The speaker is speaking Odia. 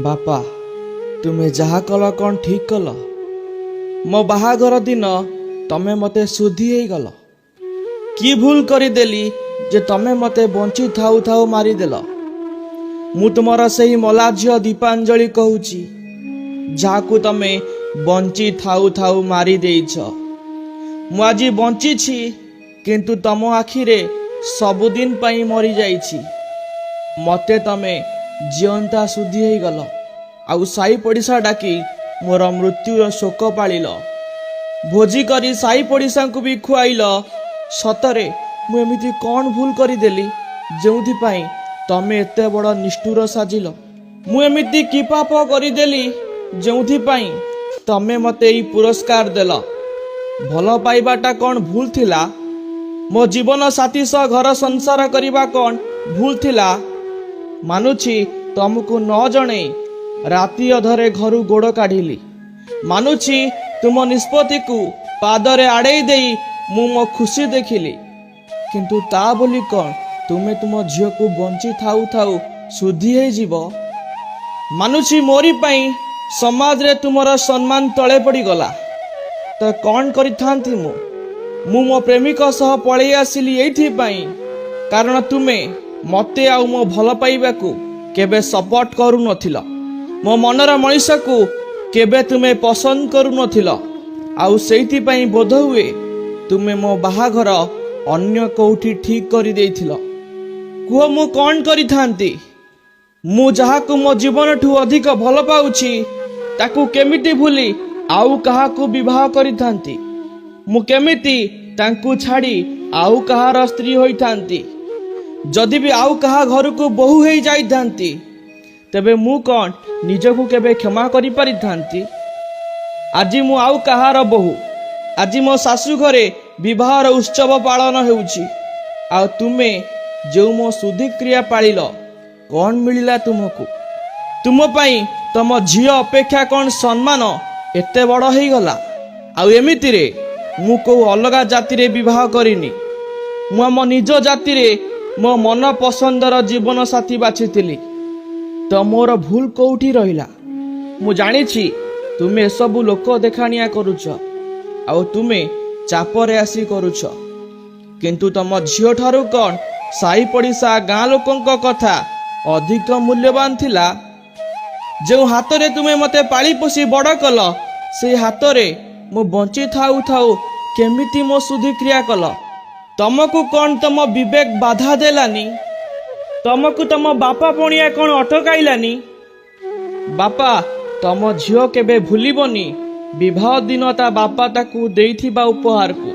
ବାପା, ତୁମେ ଯାହା କଲ କ'ଣ ଠିକ୍ କଲ? ମୋ ବାହାଘର ଦିନ ତମେ ମୋତେ ଶୁଦ୍ଧି ହେଇଗଲ। କି ଭୁଲ କରିଦେଲି ଯେ ତମେ ମୋତେ ବଞ୍ଚି ଥାଉ ଥାଉ ମାରିଦେଲ? ମୁଁ ତୁମର ସେହି ମଲା ଝିଅ ଦୀପାଞ୍ଜଳି କହୁଛି, ଯାହାକୁ ତମେ ବଞ୍ଚି ଥାଉ ଥାଉ ମାରି ଦେଇଛ। ମୁଁ ଆଜି ବଞ୍ଚିଛି, କିନ୍ତୁ ତମ ଆଖିରେ ସବୁଦିନ ପାଇଁ ମରିଯାଇଛି। ମୋତେ ତମେ ଜିଅନ୍ତା ଶୁଦ୍ଧି ହେଇଗଲ ଆଉ ସାଇ ପଡ଼ିଶା ଡାକି ମୋର ମୃତ୍ୟୁର ଶୋକ ପାଳିଲ। ଭୋଜି କରି ସାଇ ପଡ଼ିଶାଙ୍କୁ ବି ଖୁଆଇଲ। ସତରେ ମୁଁ ଏମିତି କ'ଣ ଭୁଲ କରିଦେଲି, ଯେଉଁଥିପାଇଁ ତମେ ଏତେ ବଡ଼ ନିଷ୍ଠୁର ସାଜିଲ? ମୁଁ ଏମିତି କି ପାପ କରିଦେଲି, ଯେଉଁଥିପାଇଁ ତମେ ମୋତେ ଏଇ ପୁରସ୍କାର ଦେଲ? ଭଲ ପାଇବାଟା କ'ଣ ଭୁଲ ଥିଲା? ମୋ ଜୀବନ ସାଥୀ ସହ ଘର ସଂସାର କରିବା କ'ଣ ଭୁଲ ଥିଲା? ମାନୁଛି, ତମକୁ ନ ଜଣେଇ ରାତି ଅଧରେ ଘରୁ ଗୋଡ଼ କାଢ଼ିଲି। ମାନୁଛି, ତୁମ ନିଷ୍ପତ୍ତିକୁ ପାଦରେ ଆଡ଼େଇ ଦେଇ ମୁଁ ମୋ ଖୁସି ଦେଖିଲି। କିନ୍ତୁ ତା ବୋଲି କ'ଣ ତୁମେ ତୁମ ଝିଅକୁ ବଞ୍ଚି ଥାଉ ଥାଉ ଶୁଦ୍ଧି ହେଇଯିବ? ମାନୁଛି, ମୋରି ପାଇଁ ସମାଜରେ ତୁମର ସମ୍ମାନ ତଳେ ପଡ଼ିଗଲା। ତ କ'ଣ କରିଥାନ୍ତି ମୁଁ? ମୁଁ ମୋ ପ୍ରେମିକ ସହ ପଳେଇ ଆସିଲି ଏଇଥିପାଇଁ, କାରଣ ତୁମେ ମୋତେ ଆଉ ମୋ ଭଲ ପାଇବାକୁ କେବେ ସପୋର୍ଟ କରୁନଥିଲ। ମୋ ମନର ମଣିଷକୁ କେବେ ତୁମେ ପସନ୍ଦ କରୁନଥିଲ। ଆଉ ସେଇଥିପାଇଁ ବୋଧହୁଏ ତୁମେ ମୋ ବାହାଘର ଅନ୍ୟ କୋଉଠି ଠିକ୍ କରିଦେଇଥିଲ। କୁହ, ମୁଁ କ'ଣ କରିଥାନ୍ତି? ମୁଁ ଯାହାକୁ ମୋ ଜୀବନଠୁ ଅଧିକ ଭଲ ପାଉଛି, ତାକୁ କେମିତି ଭୁଲି ଆଉ କାହାକୁ ବିବାହ କରିଥାନ୍ତି? ମୁଁ କେମିତି ତାଙ୍କୁ ଛାଡ଼ି ଆଉ କାହାର ସ୍ତ୍ରୀ ହୋଇଥାନ୍ତି? ଯଦି ବି ଆଉ କାହା ଘରକୁ ବୋହୂ ହେଇ ଯାଇଥାନ୍ତି, ତେବେ ମୁଁ କ'ଣ ନିଜକୁ କେବେ କ୍ଷମା କରିପାରିଥାନ୍ତି? ଆଜି ମୁଁ ଆଉ କାହାର ବୋହୂ। ଆଜି ମୋ ଶାଶୁ ଘରେ ବିବାହର ଉତ୍ସବ ପାଳନ ହେଉଛି। ଆଉ ତୁମେ ଯେଉଁ ମୋ ଶୁଦ୍ଧିକ୍ରିୟା ପାଳିଲ, କ'ଣ ମିଳିଲା ତୁମକୁ? ତୁମ ପାଇଁ ତମ ଝିଅ ଅପେକ୍ଷା କ'ଣ ସମ୍ମାନ ଏତେ ବଡ଼ ହେଇଗଲା? ଆଉ ଏମିତିରେ ମୁଁ କୋଉ ଅଲଗା ଜାତିରେ ବିବାହ କରିନି। ମୁଁ ଆମ ନିଜ ଜାତିରେ ମୋ ମନ ପସନ୍ଦର ଜୀବନ ସାଥୀ ବାଛିଥିଲି। ତ ମୋର ଭୁଲ କୋଉଠି ରହିଲା? ମୁଁ ଜାଣିଛି, ତୁମେ ଏସବୁ ଲୋକ ଦେଖାଣିଆ କରୁଛ ଆଉ ତୁମେ ଚାପରେ ଆସି କରୁଛ। କିନ୍ତୁ ତମ ଝିଅଠାରୁ କ'ଣ ସାହି ପଡ଼ିଶା ଗାଁ ଲୋକଙ୍କ କଥା ଅଧିକ ମୂଲ୍ୟବାନ ଥିଲା? ଯେଉଁ ହାତରେ ତୁମେ ମୋତେ ପାଳି ପୋଷି ବଡ଼ କଲ, ସେଇ ହାତରେ ମୁଁ ବଞ୍ଚି ଥାଉ ଥାଉ କେମିତି ମୋ ଶୁଦ୍ଧିକ୍ରିୟା କଲ? ତମକୁ କ'ଣ ତମ ବିବେକ ବାଧା ଦେଲାନି? ତମକୁ ତମ ବାପା ପଣିଆ କ'ଣ ଅଟକାଇଲାନି? ବାପା, ତମ ଝିଅ କେବେ ଭୁଲିବନି ବିବାହ ଦିନ ତା ବାପା ତାକୁ ଦେଇଥିବା ଉପହାରକୁ।